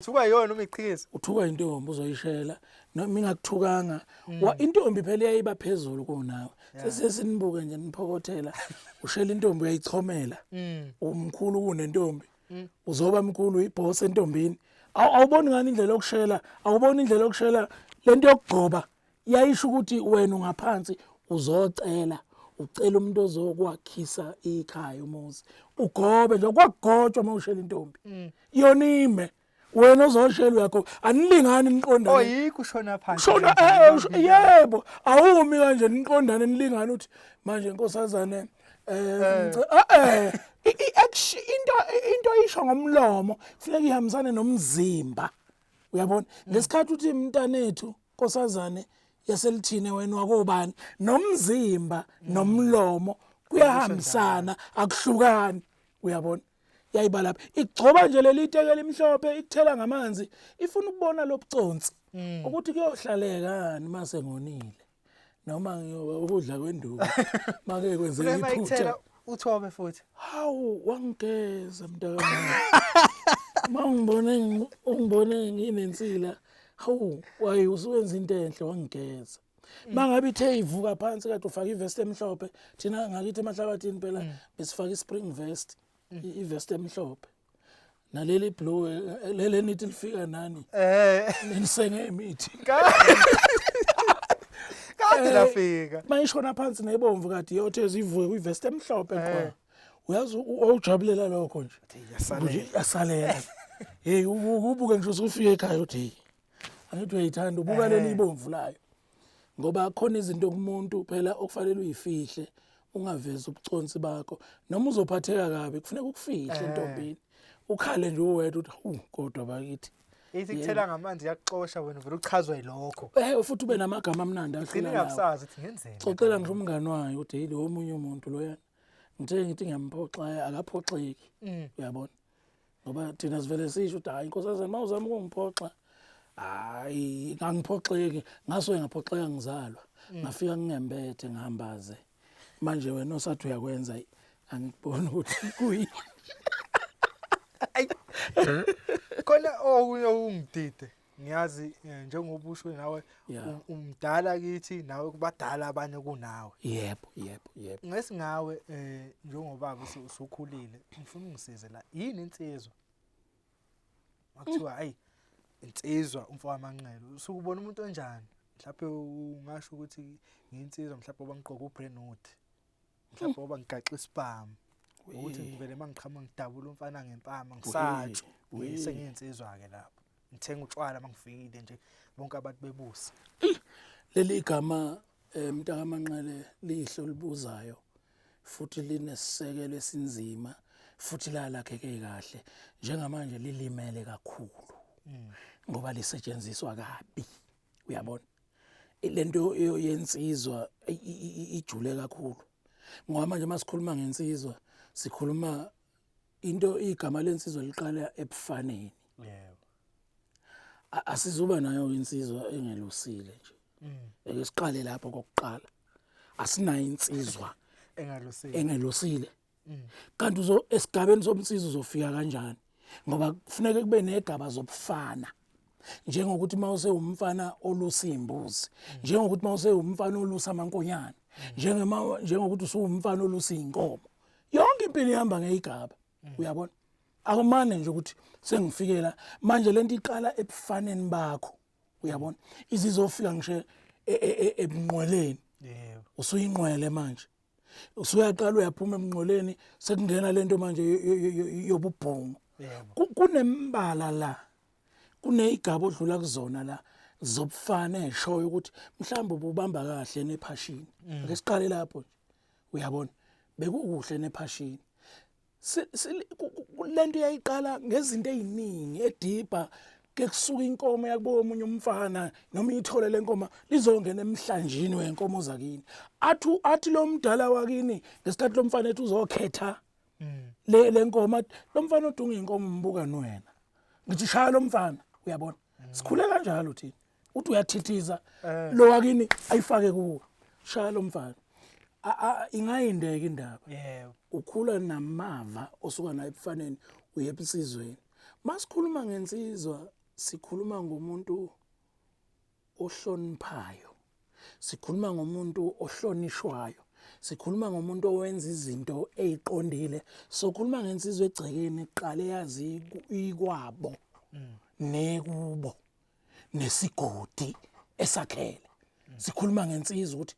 Uthuka yona uma iqhikiza. Uthuka intombi uzoyishela noma ingakuthukanga. Wa intombi phela iyayiba phezulu kunawe. Sesinibuke nje niphokothela. Ushela intombi uyayichomela. Umkhulu kunentombi. Uzoba mkhulu iboss entombini. Awuboni ngani indlela yokushela? Awuboni indlela yokushela lento yokugcoba yayisho ukuthi wena ungaphansi uzocela ucela umuntu ozokwakhisa ikhaya umuzi ugobe nje kwakugotshwa uma ushela intombi yona ime wena ozoshela uyakho anilingani niqondane. Oh, yikho ushona phansi. Shona yebo, awumi kanje niqondane nilingane uthi manje nkosazane i-action into isho ngomlomo kufuneka ihambisane nomzimba. Uyabona? Ngesikhathi uthi mntanethu nkosazane yaselithine wena wakobani nomzimba nomlomo kuyahambisana akuhlukani. Uyabona? Yayiba lapha igcoba nje leli teke elimhlophe ikuthela ngamanzi ifuna ukubona lobuconsi ukuthi kuyohlalekani mase ngonile noma ngiyoba ukudla kwenduku make kwenzeka Uma iphutha. ikuthela uthobe futhi. Hawu, wangigeza mntakamama. Uma ungibone nginensila, hawu, waye usuwenza into enhle wangigeza. Mangabe ithe ivuka phansi kade ufaka ivest emhlophe, thina ngakithi emahlabathini phela besifaka ispring vest, ivest emhlophe. Naleli blue leli nithi lifika nani? Nisenge imithi. Kade lafika. Mayishona phansi nebomvu kade iyothe ivuke kwivest emhlophe qha. Uyazi ujabulela lokho nje. Yasalela. Yasalela. Hey, ubuke nje usufika ekhaya uthi hey. Angithi uyayithanda ubuka leli ibomvu layo. Ngoba khona izinto kumuntu phela okufanele uyifihle ungavezi ubuconsi bakho noma uzophatheka kabi kufuneka ukufihle entombini. Ukhale nje uwedwa uthi hu kodwa bakithi. Ithi kuthela ngamanzi yakuxosha wena vele uchazwa yilokho. Futhi ube namagama amnandi Gcina ahlula lawo. ingakusazi ukuthi ngenzeni. Xoxela ngisho umngani wayo uthi hey lo omunye umuntu loyana. Ngithe ngithi ngiyamphoxa akaphoxeki. Uyabona? Ngoba thina sivele sisho ukuthi hayi inkosazana mawuzama ukungiphoxa hayi ngangiphoxeki ngasuke ngaphoxeka ngizalwa ngafika ngingembethe ngihambaze manje wena osathi uyakwenza angikuboni ukuthi kuyini. Ayi. Khona okunye okungidide ngiyazi njengoba usho nawe umdala kithi nawe kubadala abanye kunawe. Yebo, yebo, yebo. Ngesingawe njengobaba usukhulile ngifuna ungisize la. Yini insizwa? Makuthiwa ayi insizwa umfo wamanqele usukubona umuntu onjani? Mhlawumbe ungasho ukuthi ngiyinsizwa mhlawumbe oba ngigqoka uBrentwood. Mhlawumbe oba ngigaxa isibhamu. Ukuthi ngivele mangiqhamuka ngidabula umfana ngempama ngisatsho. Sengiyinsizwa ke lapho. Ngithenga utshwala mangifikile nje bonke abantu bebusa. Leli gama mntakaManqele lihlo libuzayo futhi linesisekelo esinzima futhi lalakheke kahle njengamanje lilimele kakhulu ngoba lisetshenziswa kabi. Uyabona lento yensizwa ijule kakhulu ngoba manje masikhuluma ngensizwa sikhuluma into igama lensizwa liqala ebufaneni. Yebo. Asizuba nayo insizwa engelusile nje. Ake siqale lapho kokuqala. Asinayo insizwa engalusile. Engelusile. Kanti uzo esigabeni somnsizwa uzofika kanjani? Ngoba kufuneka kube negaba zobufana. Njengokuthi mawuse umfana olusa imbuzi, njengokuthi mawuse umfana olusa amankonyane, njengema njengokuthi usuwumfana olusa inkomo. Yonke impilo ihamba ngeyigaba. Uyabona? Akumane nje ukuthi sengifikela manje lento iqala ebufaneni bakho. Uyabona? Izizofika ngisho ebunqweleni. Yebo. Usuyinqwele manje. Usuyaqala uyaphuma emnqoleni sekungena lento manje yobubhongo. Yebo. Kunembala la. Kuneyigaba odlula kuzona la zobufana eshoyo ukuthi mhlawumbe ububamba kahle nephashini. Ake siqale lapho nje. Uyabona? Bekukuhle nephashini. Lento yayiqala ngezinto eziningi edibha ke kusuka inkomo yakubo omunye umfana noma ithole lenkomo lizongena emhlanjini wenkomo zakini. Athi lo mdala wakini ngesikhathi lo mfana ethi uzokhetha le nkomo, lo mfana odunga inkomo umbuka wena. Ngithi shaya lo mfana, uyabona? Sikhule kanjalo thina. Uthi uyathithiza lo wakini ayifake kuwe. Shaya lo mfana. Ingayindeka indaba. Yebo. Ukhula namava osuka nayo ebufaneni uye ebunsizweni. Masikhuluma ngensizwa, sikhuluma ngomuntu ohloniphayo, sikhuluma ngomuntu ohlonishwayo, sikhuluma ngomuntu owenza izinto eziqondile. Sokhuluma ngensizwa egcekeni iqale yazi ikwabo nekubo nesigodi esakhele. Sikhuluma ngensizwa ukuthi